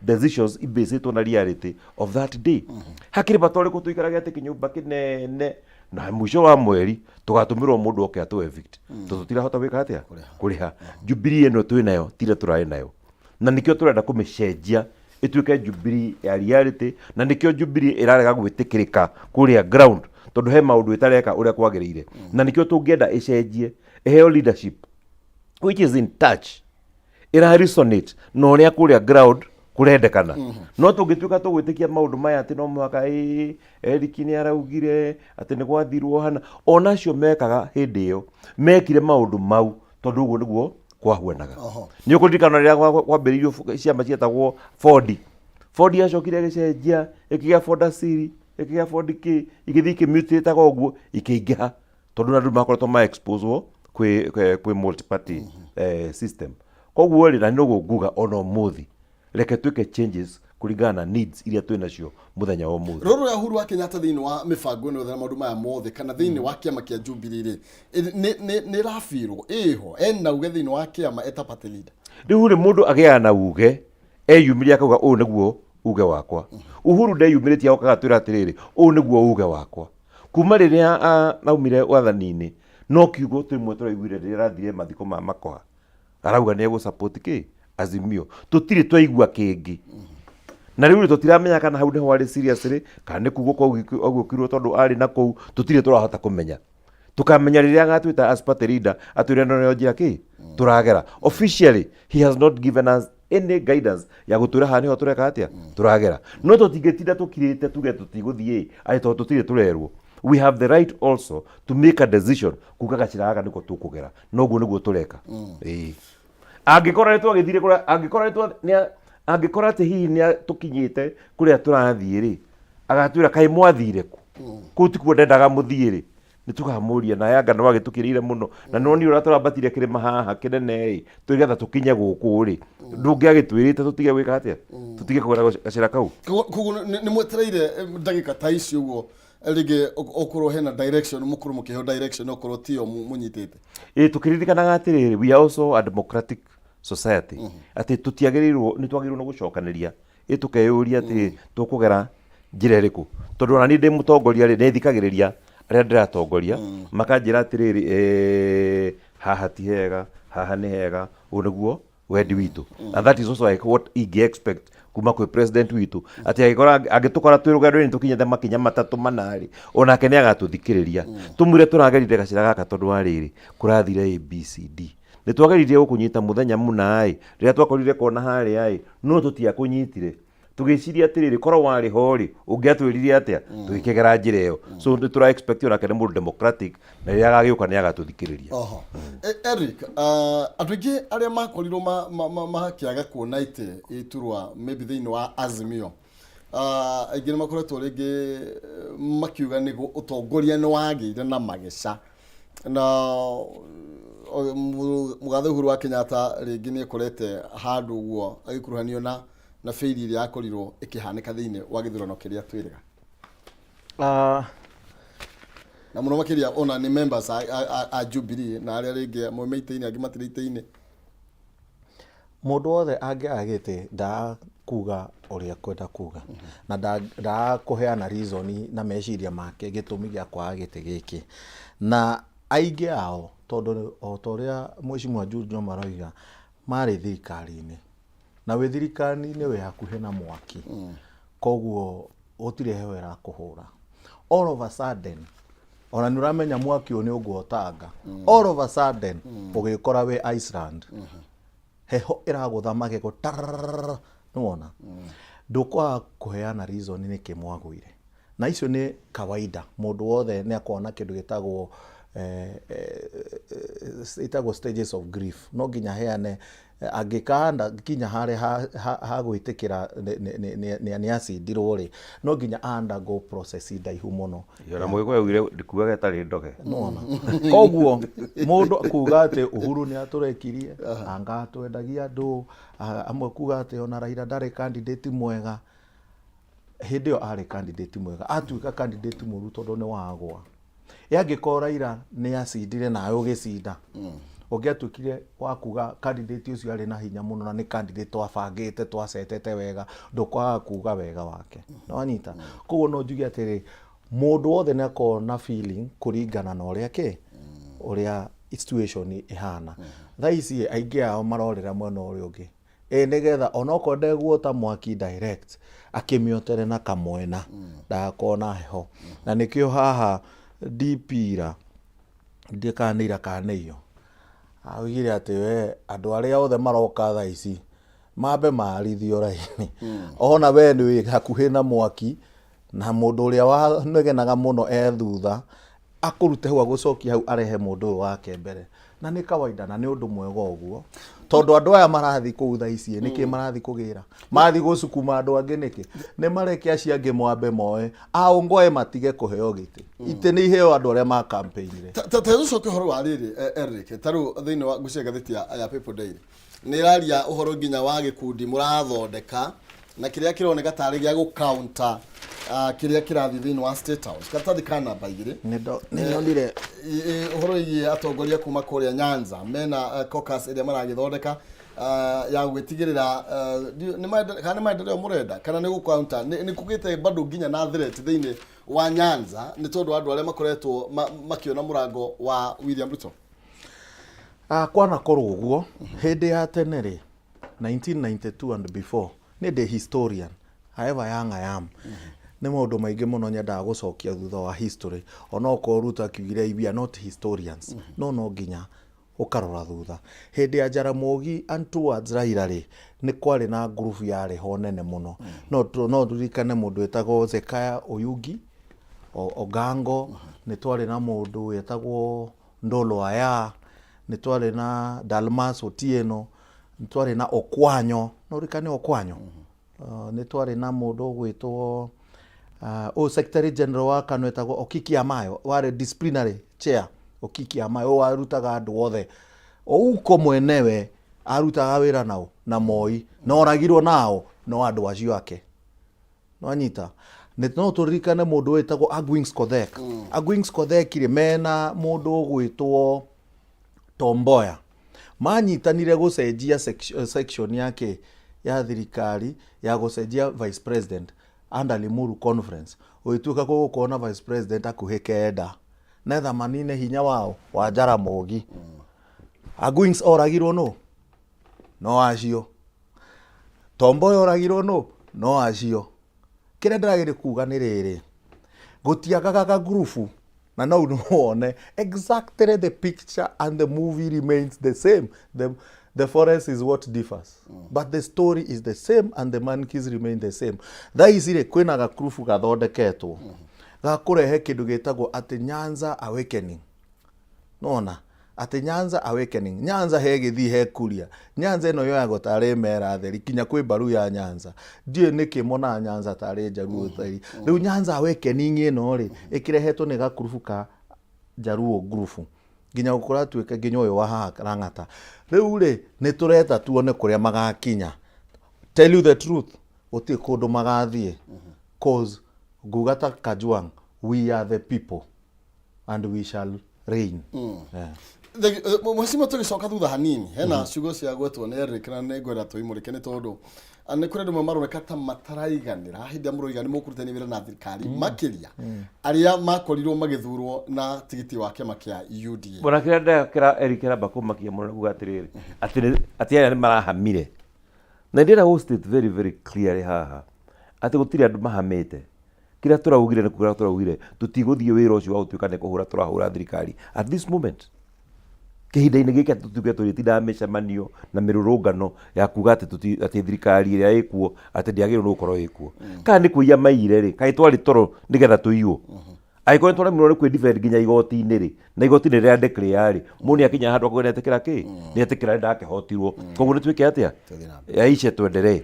decisions ibĩcĩtwo na reality of that day. Hakĩrĩ bata ũrĩkũ tũikarage atĩ kĩnyũmba kĩnene na mũico wa mweri tũgatũmĩrwo mũndũ oke atũ evict tondũ tũtirahota gwĩka atĩa, kũrĩha? Jubilee ĩno twĩ nayo tira tũrarĩ nayo, na nĩkĩo tũrenda kũmĩcenjia ĩtuĩke Jubilee ya reality, na nĩkĩo Jubilee ĩrarega gwĩtĩkĩrĩka kũrĩa ground tondũ he maũndũ ĩtareka ũrĩa kwagĩrĩire, na nĩkĩo tũngĩenda ĩcenjie, ĩheo leadership which is in touch, ĩra resonate na ũrĩa kũrĩa ground kũrendekana. No tũngĩtuĩka tũgwĩtĩkia maũndũ maya atĩ no mũhaka ĩĩ Eric nĩ araugire atĩ nĩ gwathirwo hana, ona acio mekaga hĩndĩ ĩyo mekire maũndũ mau tondũ ũguo nĩguo kwahuanaga. Nĩ ũkũririkana rĩrĩa kwambĩrĩirio ciama cietagwo Ford. Ford yacokire ĩgĩcenjia ĩkĩgĩa Ford Asili, ĩkĩgĩa Ford kĩ, igĩthiĩ ikĩmutĩtaga ũguo ikĩingĩha tondũ na andũ makoretwo ma exposed kwĩ multi party system. Koguo rĩ, na nĩguo nguga ona ũmũthĩ reke twĩke changes kũringana na needs iria twĩ nacio mũthenya wa ũmũthĩ. Rũrũ rĩa Uhuru wa Kenyatta thĩinĩ wa mĩbango ĩno yothe na maũndũ maya mothe kana thĩinĩ wa kĩama kĩa Jubilee rĩ, nĩ ĩrabirwo ĩho ena uge thĩinĩ wa kĩama eta party leader? Rĩu rĩ, mũndũ agĩaga na uge eyumĩria akauga ũũ nĩguo Uge wakwa. Uhuru ndeyumĩrĩtie okaga atwĩra atĩrĩrĩ, ũũ nĩguo uge wakwa. Kuma rĩrĩa aumire wathani-inĩ, no kiugo tũmwe tũraiguire rĩrĩa arathire mathiko ma Makoha. Arauga nĩ egũ support kĩ? Azimio. Tũtirĩ twaigua kĩngĩ. Na rĩu rĩ tũtiramenya kana hau nĩho arĩ seriously, kana nĩ kugwo kwaugũkirwo tondũ arĩ na kũu, tũtirĩ tũrahota kũmenya. Tũkamenya rĩrĩa agatwĩta as party leader, atwĩre ĩno nĩyo njĩra kĩ? Tũragera. Officially, he has not given us any guidance ya gũtwĩra haha nĩho tũreka atĩa? Tũragera. No tũtingĩtinda tũkirĩte tuge tũtigũthiĩ, atĩ tondũ tũtirĩ tũrerwo. We have the right also to make a decision kuga gacĩra gaka nĩko tũkũgera. Na ũguo nĩguo tũreka. Ĩĩ. Angĩkorwo nĩ twagĩthire kũrĩa, angĩkorwo nĩ twa, nĩ, angĩkorwo atĩ hihi nĩ tũkinyĩte kũrĩa tũrathiĩ rĩ, agatwĩra kaĩ mwathire kũ? Kũu tikuo ndendaga mũthiĩ rĩ, nĩ tũkamũria na yanga nĩ wagĩtũkĩrĩire mũno na nĩ wonire ũrĩa tũrambatire kĩrĩma haha kĩnene ĩ tũgetha tũkinye gũkũ rĩ, ndũngĩagĩtwĩrĩte tũtige gwĩka atĩa? Tũtige kũgera gacĩra kau. Koguo nĩ mwetereire ndagĩka ta ici ũguo rĩngĩ okorwo hena direction mũkorwo mũkĩheo direction okorwo tiyo mũnyitĩte. Ĩ tũkĩririkanaga atĩrĩrĩ, we are also a democratic society, atĩ tũtiagĩrĩirwo, nĩ twagĩrĩirwo nĩ gũcokanĩria ĩ tũkeyũria atĩ tũkũgera njĩra ĩrĩkũ, tondũ ona niĩ ndĩ mũtongoria rĩ, nĩ thikagĩrĩria arĩa ndĩratongoria makanjĩra atĩrĩrĩ, haha ti hega, haha nĩ hega, ũũ nĩguo wendi witũ. And that is also like what ingĩ expect kuma kwĩ president witũ, atĩ angĩkora angĩtũkora twĩ rũgendo-inĩ tũkinyĩte makinya matatũ mana rĩ, onake nĩ agatũthikĩrĩria tũmwĩre tũragerire gacĩra gaka tondũ wa rĩrĩ kũrathire ABCD, nĩ twageririe gũkũnyita mũthenya mũna ĩ, rĩrĩa twakorire kona harĩa ĩ, no tũtiakũnyitire, tũgĩciria atĩrĩrĩ, korwo warĩ ho rĩ, ũngĩatwĩrire atĩa tũgĩkĩgera njĩra ĩyo. So nĩ tũra expect onake nĩ mũndũ democratic, na rĩrĩa agagĩũka nĩ agatũthikĩrĩria. Oho. Eric, andũ aingĩ arĩa makorirwo makĩaga kuona itĩ iturwa maybe thĩinĩ wa Azimio, aingĩ nĩ makoretwo rĩngĩ makiuga nĩ ũtongoria nĩ wagĩire na mageca na mũgathe Uhuru wa Kenyatta rĩngĩ nĩ ekorete handũ ũguo agĩkuruhanio na failure ĩrĩa yakorirwo ĩkĩhanĩka thĩinĩ wa gĩthurano kĩrĩa twĩrĩga. Na mũno makĩria ona nĩ members a Jubilee na arĩa rĩngĩ amwe me itĩ-inĩ angĩ matirĩ itĩ-inĩ. Mũndũ wothe angĩaga gĩtĩ ndakuga ũrĩa kwenda kuga na ndakũheana reason na meciria make gĩtũmi gĩa kwaga gĩtĩ gĩkĩ, na aingĩ ao tondũ o ta ũrĩa Mheshimiwa Jude Njoma aroiga marĩ thirikari-inĩ, na wĩ thirikari-inĩ wĩ hakuhĩ na mwaki, koguo gũtirĩ heho ĩrakũhũra. All of a sudden, ona nĩ ũramenya mwaki ũyũ nĩ ũngũotanga, all of a sudden ũgĩkora wĩ Iceland, heho ĩragũtha magego tararara, nĩwona ndũkwaga kũheana reason nĩkĩ mwagũire. Na icio nĩ kawaida, mũndũ wothe nĩ akoragwo na kĩndũ gĩtagwo ĩtagwo stages of grief. No nginya heane angĩkanda kinya harĩa ha gwĩtĩkĩra nĩ acindirwo rĩ, no nginya undergo process ndaihu mũno. Ona Mũgĩkũyũ augire ndikuaga ĩtarĩ ndoge. Nĩwona, koguo mũndũ kuga atĩ Uhuru nĩ atũrekirie, anga atwendagia andũ amwe, kuga atĩ ona Raila ndarĩ candidate mwega, hĩndĩ ĩyo arĩ candidate mwega, atuĩka candidate mũru tondũ nĩ wagwa. Ĩ angĩkorwo Raila nĩ acindire nawe ũgĩcinda, ũngĩatuĩkire wa kuga candidate ũcio arĩ na hinya mũno na nĩ candidate twabangĩte twacetete wega, ndũkwaga kuga wega wake. Nĩwanyita? Koguo no njuge atĩrĩ, mũndũ wothe nĩ akoragwo na feeling kũringana na ũrĩa kĩ ũrĩa situation ĩhana. Thaa ici aingĩ ao marorĩra mwena ũrĩa ũngĩ, ĩ nĩgetha onokorwo ndegũota mwaki direct, akĩmĩotere na kamwena ndagakorwo na heho. Na nĩkĩo haha DP ira, ndiũĩ kana nĩ ira kana nĩ iyo, augire atĩ we andũ arĩa othe maroka thaa ici mambe marithio raini. Ona we nĩ wĩ hakuhĩ na mwaki, na mũndũ ũrĩa wanegenaga mũno e thutha, akũrute hau agũcokie hau arehe mũndũ ũyũ wake mbere. Na nĩ kawaida na nĩ ũndũ mwega ũguo, tondũ andũ aya marathiĩ kũu thaa ici nĩkĩ marathiĩ kũgĩra, marathiĩ gũcukuma andũ angĩ nĩkĩ? Nĩ mareke acio angĩ mwambe moe aũngoe matige kũheo gĩtĩ. Itĩ nĩ iheo andũ arĩa ma campaign-ire. Ta tũcoke ũhoro wa rĩrĩ, Eric, ta rĩu thĩinĩ wa ngwĩciria ngathĩti ya People Daily nĩ ĩraria ũhoro nginya wa gĩkundi mũrathondeka na kĩrĩa kĩroneka tarĩ gĩa gũ counter kĩrĩa kĩrathiĩ thĩinĩ wa State House, karatathi ka namba 2. Nĩ nyonire. Ũhoro wĩgiĩ atongoria kuma kũrĩa Nyanza mena caucus ĩrĩa maragĩthondeka. Ya gwĩtigĩrĩra kana nĩ maendeleo mũrenda kana nĩ gũkaunta nĩ kũgĩte bado nginya na threat thĩinĩ wa Nyanza nĩ tondũ wa andũ arĩa makoretwo makĩona mũrango wa William Ruto. Kwanakorwo ũguo hĩndĩ ya tene rĩ, 1992 and before, niĩ ndĩ historian, however young I am, nĩ maũndũ maingĩ mũno nyendaga gũcokia thutha wa history, onokorwo Ruto akiugire we are not historians, no no nginya ũkarora thutha. Hĩndĩ ya Jaramogi and towards Raila rĩ, nĩ kwarĩ na ngurubu yarĩ ho nene mũno. No ndirikane mũndũ wetagwo Zekaya Oyugi, Ogango, nĩ twarĩ na mũndũ wetagwo Ndolo Aya, nĩ twarĩ na Dalmas Otieno, nĩ twarĩ na Okwanyo, no ũririkane Okwanyo? Nĩ twarĩ na mũndũ ũgwĩtwo ũyũ secretary general wa KANU etagwo Okiki Amayo, warĩ disciplinary chair Okiki Amayo, ũyũ warutaga andũ othe. Ouko mwenewe arutaga wĩra nao na Moi, na oragirwo nao no andũ acio ake. Nwanyita? Nĩ no tũririkane mũndũ wĩtagwo Agwings Kodhek. Agwings Kodhek rĩ mena mũndũ ũgwĩtwo Tomboya manyitanire gũcenjia section yake ya thirikari ya gũcenjia vice president under Limuru Conference, ũgĩtuĩka gũgũkorwo na vice president akuhĩ 9 netha manine hinya wao wa Jaramogi. Agwings oragirwo nũ? No acio. Tomboya oragirwo nũ? No acio. Kĩrĩa ndĩrageria kuga nĩ rĩrĩ, gũtiagaga gagurubu na no wone exactly the picture and the movie remains the same. The forest is what differs, but the story is the same and the monkeys remain the same. Thaa ici rĩ, kwĩna gakurubu gathondeketwo ga kũrehe kĩndũ gĩtagwo atĩ Nyanza Awakening. Nona atĩ Nyanza Awakening, Nyanza he gĩthii he kuria, Nyanza ĩno yoyagwo tarĩ mera theri, kinya kwĩ mbaru ya Nyanza, ndiũĩ nĩkĩ monaga Nyanza tarĩ Njaruo theri. Rĩu Nyanza Awakening ĩno rĩ, ĩkĩrehetwo nĩ gakurubu ka Njaruo ngurubu nginya kũratuĩka nginya ũyũ wa haha Lang'ata. Rĩu rĩ, nĩ tũreta tuone kũrĩa magakinya. Tell you the truth, gũtirĩ kũndũ magathiĩ, cause nguga ta Kajwang, we are the people and we shall reign. Yeah. Mheshimiwa, tũgĩcoka thutha hanini, hena ciugo cia gwetwo nĩ Eric na nĩ ngwenda tũimũrĩke nĩ tondũ nĩ kũrĩ andũ amwe maroneka ta mataraiganĩra hĩndĩ ĩrĩa mũroiga nĩ mũkũrutania wĩra na thirikari, makĩria arĩa makorirwo magĩthurwo na tigiti wa kĩama kĩa UDA. Ona kĩrĩa ndakĩra Eric aramba kũmakia mũno kuga atĩrĩrĩ, atĩ aya nĩ marahamire, na ndĩrenda gũ state very very clearly haha atĩ gũtirĩ andũ mahamĩte. Kĩrĩa tũraugire nĩ kuga tũraugire tũtigũthiĩ wĩra ũcio wa gũtuĩka nĩ kũhũra tũrahũra thirikari at this moment, kĩhinda-inĩ gĩkĩ, atĩ tũtuĩke tũrĩtindaga mĩcemanio na mĩrũrũngano ya kuga atĩ atĩ thirikari ĩrĩa ĩkuo atĩ ndĩagĩrĩirwo nĩ gũkorwo ĩkuo. Kana nĩ kũiya maiyire rĩ, kaĩ twarĩ toro nĩgetha tũiywo? Angĩkorwo nĩ twaremirwo nĩ kwĩ defend nginya igoti-inĩ rĩ, na igoti nĩ rĩa declare rĩ, mũndũ nĩ akinya handũ akauga nĩ etĩkĩra kĩ, nĩ etĩkĩra nĩ ndakehotirwo, koguo nĩ twĩke atĩa? Tũthiĩ na mbere. Yaishe, twendelee.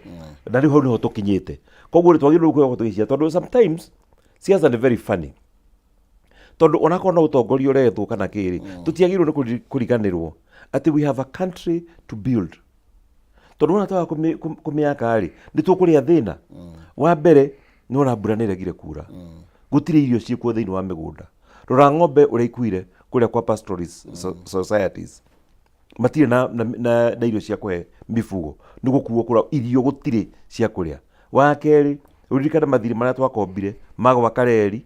Na rĩu hau nĩho tũkinyĩte. Koguo nĩ twagĩrĩirwo kwĩhoka tũgĩciria, tondũ sometimes siasa nĩ very funny, tondũ onakorwo no ũtongoria ũrethwo kana kĩrĩ, tũtiagĩrĩirwo nĩ kũriganĩrwo atĩ we have a country to build, tondũ wona twaga kũmĩaka rĩ, nĩ tũkũrĩa thĩna. Wa mbere, nĩ wona mbura nĩ ĩregire kura, gũtirĩ irio ciĩkuo thĩinĩ wa mĩgũnda. Rora ng'ombe ũrĩa ikuire kũrĩa kwa pastoralist societies, matirĩ na irio cia kũhe mifugo, nĩ gũkuo kũra irio gũtirĩ cia kũrĩa. Wa kerĩ, ũririkane mathirĩ marĩa twakombire ma gwaka reri,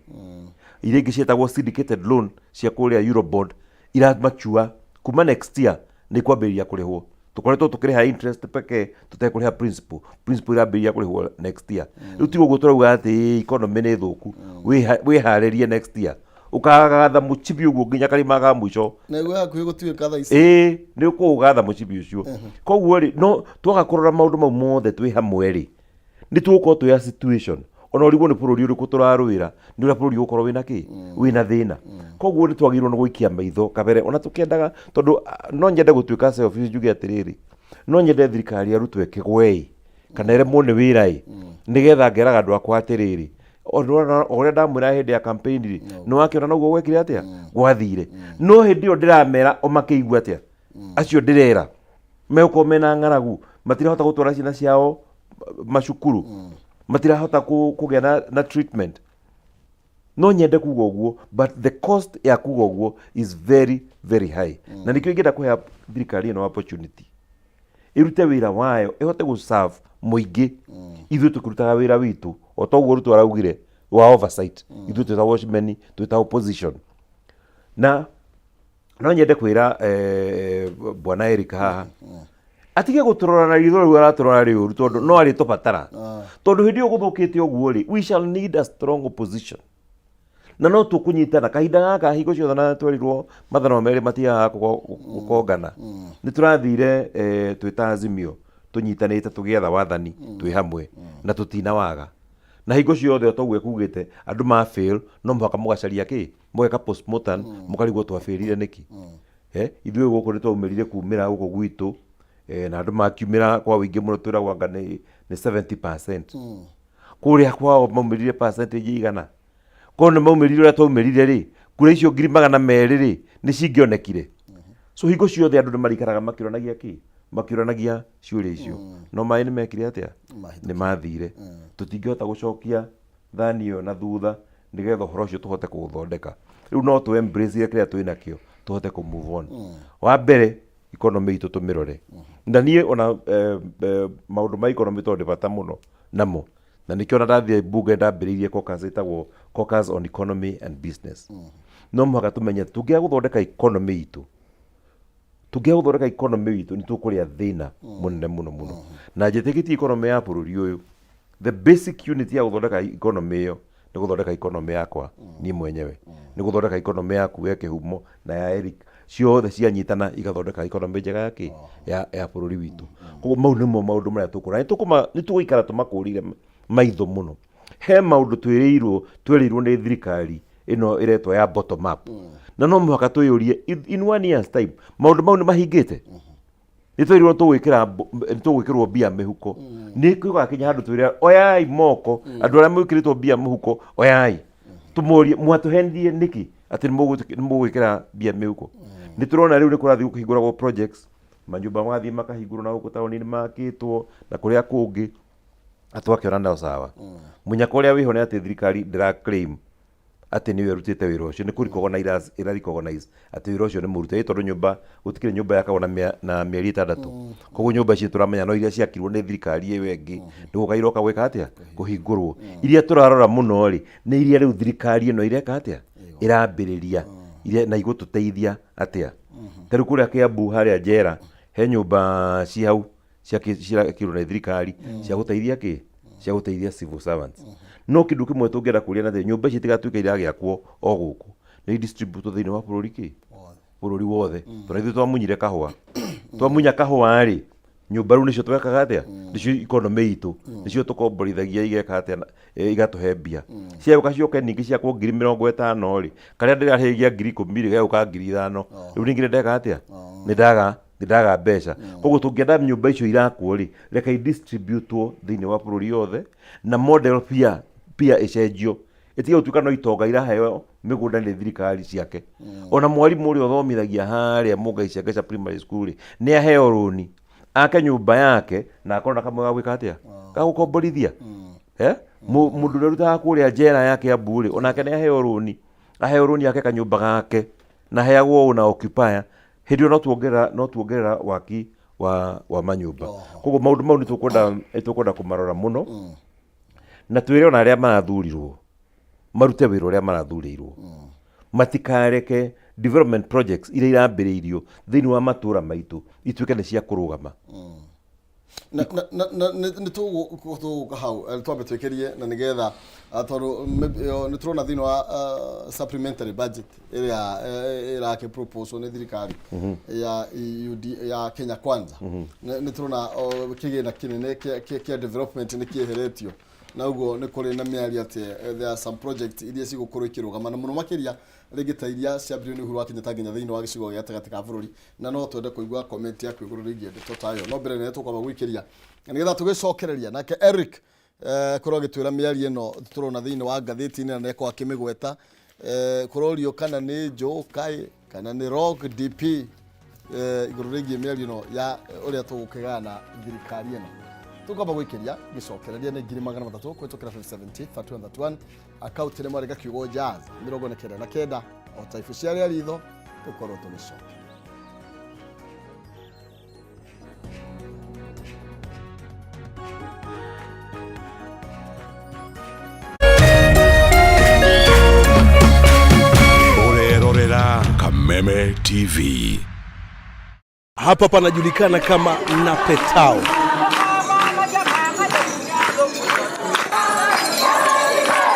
iria ingĩ ciĩtagwo syndicated loan cia kũrĩa Eurobond, iramachua kuma next year nĩ ikwambĩrĩria kũrĩhwo. Tũkoretwo tũkĩrĩha interest pekee tũtekũrĩha principal. Principal irambĩrĩria kũrĩhwo next year. Rĩu tiga ũguo tũrauga atĩ economy nĩ thũku, wĩharĩrie next year ũkagatha mũcibi ũguo nginya karima ga mũico. Naguo hakuhĩ gũtuĩka thaa ici. Ĩĩ, nĩ ũkũũgatha mũcibi ũcio. Koguo rĩ, no twaga kũrora maũndũ mau mothe twĩ hamwe rĩ, nĩ tũgũkorwo twĩ a situation ona ũrigwo nĩ bũrũri ũrĩkũ tũrarũĩra, nĩ ũrĩa bũrũri ũgũkorwo wĩna kĩ, wĩna thĩna. Koguo nĩ twagĩrĩirwo nĩ gũikia maitho kabere ona tũkĩendaga, tondũ no nyende gũtuĩka selfish njuge atĩrĩrĩ, no nyende thirikari ya Ruto ĩkĩgwe ĩ, kana ĩremwo nĩ wĩra ĩ, nĩgetha ngeraga andũ akwa atĩrĩrĩ, o ũrĩa ndamwĩra hĩndĩ ya campaign rĩ, nĩ wakĩona noguo gwekire atĩa gwathire. No hĩndĩ ĩyo ndĩramera o makĩigua atĩa, acio ndĩrera megũkorwo mena ng'aragu, matirahota gũtwara ciana ciao macukuru, matirahota kũgĩa na treatment. No nyende kuga ũguo, but the cost ya kuga ũguo is very very high, na nĩkĩo ingĩenda kũhe thirikari ĩno opportunity. Ĩrute wĩra wayo, ĩhote gũ serve mũingĩ, ithuĩ tũkĩrutaga wĩra witũ o ta ũguo Ruto araugire wa oversight. Ithuĩ twĩ ta watchmen, twĩ ta opposition. Na no nyende kwĩra bwana Eric haha atige gũtũrora na ritho rĩu aratũrora rĩũru, tondũ no arĩtũbatara, tondũ hĩndĩ ĩyo gũthũkĩte ũguo rĩ, we shall need a strong opposition na no tũkũnyitana kahinda gaka hingo ciothe. Na twerirwo mathanwa merĩ matiagaga gũkongana. Nĩ tũrathire twĩ ta Azimio tũnyitanĩte tũgĩetha wathani twĩ hamwe na tũtinawaga, na hingo ciothe o toguo ekugĩte andũ ma fail, no mũhaka mũgacaria kĩ, mũgeka postmortem, mũkarigwo twabĩrire nĩkĩ. Ithuĩ gũkũ nĩ twaumĩrire kumĩra gũkũ gwitũ na andũ makiumĩra kwa ũingĩ mũno, twĩragwo anga nĩ 70%. Kũrĩa kwao maumĩrire percentage igana? Korwo nĩ maumĩrire ũrĩa twaumĩrire rĩ, kura icio 200,000 rĩ, nĩ cingĩonekire? So hingo ciothe andũ nĩ marikaraga makĩũranagia kĩ, makĩũranagia ciũria icio. No maĩ nĩ mekire atĩa? Nĩ mathire. Tũtingĩhota gũcokia thani ĩyo na thutha nĩgetha ũhoro ũcio tũhote kũũthondeka. Rĩu no tũ embrace kĩrĩa twĩ nakĩo, tũhote kũ move on. Wa mbere, economy itũ tũmĩrore. Na niĩ ona maũndũ ma economy, tondũ ndĩ bata mũno namo, na nĩkĩo ona ndathiĩ mbunge ndambĩrĩirie caucus ĩtagwo Caucus on Economy and Business. No mũhaka tũmenye tũngĩaga gũthondeka economy itũ, tũngĩaga gũthondeka economy itũ, nĩ tũkũrĩa thĩna mũnene mũno mũno. Na njĩtĩkĩtie economy ya bũrũri ũyũ, the basic unit ya gũthondeka economy ĩyo nĩ gũthondeka economy yakwa niĩ mwenyewe, nĩ gũthondeka economy yaku we Kĩhumo na ya Eric, ciothe cianyitana igathondeka economy njega ya kĩ ya bũrũri witũ. Koguo mau nĩmo maũndũ marĩa tũkũra nĩ tũgũikara tũmakũrire maitho mũno. He maũndũ twĩrĩirwo nĩ thirikari ĩno ĩretwo ya bottom up, na no mũhaka twĩyũrie in one year's time maũndũ mau nĩ mahingĩte. Nĩ twerirwo nĩ tũgwĩkĩrwo mbia mĩhuko. Nĩ gũgakinya handũ twĩre, oyai moko andũ arĩa mwĩkĩrĩtwo mbia mũhuko, oyai tũmorie, mwatũhenirie nĩkĩ atĩ nĩ mũgwĩkĩra mbia mĩhuko? Nĩ tũrona rĩu nĩ kũrathiĩ gũkĩhingũragwo projects, manyũmba magathiĩ makahingũrwo na gũkũ taũni-inĩ makĩtwo na kũrĩa kũngĩ, na twakĩona no sawa. Mũnyaka ũrĩa wĩho nĩ atĩ thirikari ndĩra claim atĩ nĩyo ĩrutĩte wĩra ũcio, nĩ kũ ĩra recognize atĩ wĩra ũcio nĩ mũrute, ĩ tondũ nyũmba gũtikĩrĩ nyũmba yakagwo na mĩeri 6. Koguo nyũmba icio tũramenya no iria ciakirwo nĩ thirikari ĩyo ĩngĩ nĩ gũka iroka gwĩka atĩa, kũhingũrwo. Iria tũrarora mũno rĩ, nĩ iria rĩu thirikari ĩno ireka atĩa, ĩrambĩrĩria iria na igũtũteithia atĩa. Ta rĩu kũrĩa Kiambu harĩa njera he nyũmba ci hau ciakirwo nĩ thirikari cia gũteithia kĩ, cia gũteithia civil servants. No kĩndũ kĩmwe tũngĩenda kũria na nyũmba ici itigatuĩke iragĩakwo o gũkũ, nĩ distribute thĩinĩ wa bũrũri kĩ, bũrũri wothe, tondũ ithuĩ twamunyire kahũa. Twamunya kahũa rĩ, nyũmba rĩu nĩcio twekaga atĩa, nĩcio economy itũ, nĩcio tũkomborithagia igeka atĩa, igatũhe mbia. Ciagũka cioke ningĩ ciakwo 50,000 rĩ, karĩa ndĩrarĩhagia 10,000 rĩ, gegũka 5,000. Rĩu ningĩ nĩ ndeka atĩa? Nĩ ndaga mbeca. Koguo tũngĩenda nyũmba icio irakwo rĩ, reke idistributwo thĩinĩ wa bũrũri yothe, na model pia ĩcenjio, ĩtige gũtuĩka no itonga iraheo mĩgũnda nĩ thirikari ciake. Ona mwarimũ ũrĩa ũthomithagia harĩa Mũngai Ciangeca Primary School rĩ, nĩ aheo rũni ake nyũmba yake na akorwo na kamwe ga gwĩka atĩa, ga gũkomborithia. Mũndũ ũrĩa ũrutaga kũrĩa njera ya Kiambu rĩ, onake nĩ aheo rũni, aheo rũni ake kanyũmba gake na aheagwo owner occupier. Hĩndĩ ĩyo no tuongerera waki wa manyũmba. Koguo maũndũ mau nĩ tũkwenda kũmarora mũno, na twĩre ona arĩa marathurirwo marute wĩra ũrĩa marathurĩirwo, matikareke development projects iria irambĩrĩirio thĩinĩ wa matũra maitũ ituĩke nĩ cia kũrũgama. Na nĩ tũgũka hau, twambe twĩkĩrie na nĩgetha tondũ nĩ tũrona thĩinĩ wa supplementary budget ĩrĩa ĩrakĩ proposal nĩ thirikari ya UD ya Kenya Kwanza, nĩ tũrona kĩgĩna kĩnene kĩa development nĩ kĩeheretio, na ũguo nĩ kũrĩ na mĩario atĩ there are some projects iria cigũkorwo ikĩrũgama, na mũno makĩria rĩngĩ ta iria ciambĩrĩirio nĩ Uhuru wa Kenyatta nginya thĩinĩ wa gĩcigo gĩa gatagatĩ ka bũrũri. Na no twende kũigua comment yaku igũrũ rĩgiĩ ndeto ta ĩyo. No mbere nĩ tũkwamba gwĩkĩria nĩgetha tũgĩcokereria nake Eric korwo agĩtwĩra mĩario ĩno tũrona thĩinĩ wa ngathĩti-inĩ na nĩakorwo akĩmĩgweta, kũrorio kana nĩ njũkaĩ kana nĩ Rock DP, igũrũ rĩgiĩ mĩario ĩno ya ũrĩa tũgũkĩgana thirikari ĩno. Tũkwamba gwĩkĩria gĩcokereria nĩ 300,000 kũhĩtũkĩra 570 3131, akaunti nĩ mwarĩka kiugo jazz 99, o ta ibu cia rĩa ritho tũkorwo tũgĩcoka. Kameme TV. Hapa panajulikana kama Napetao.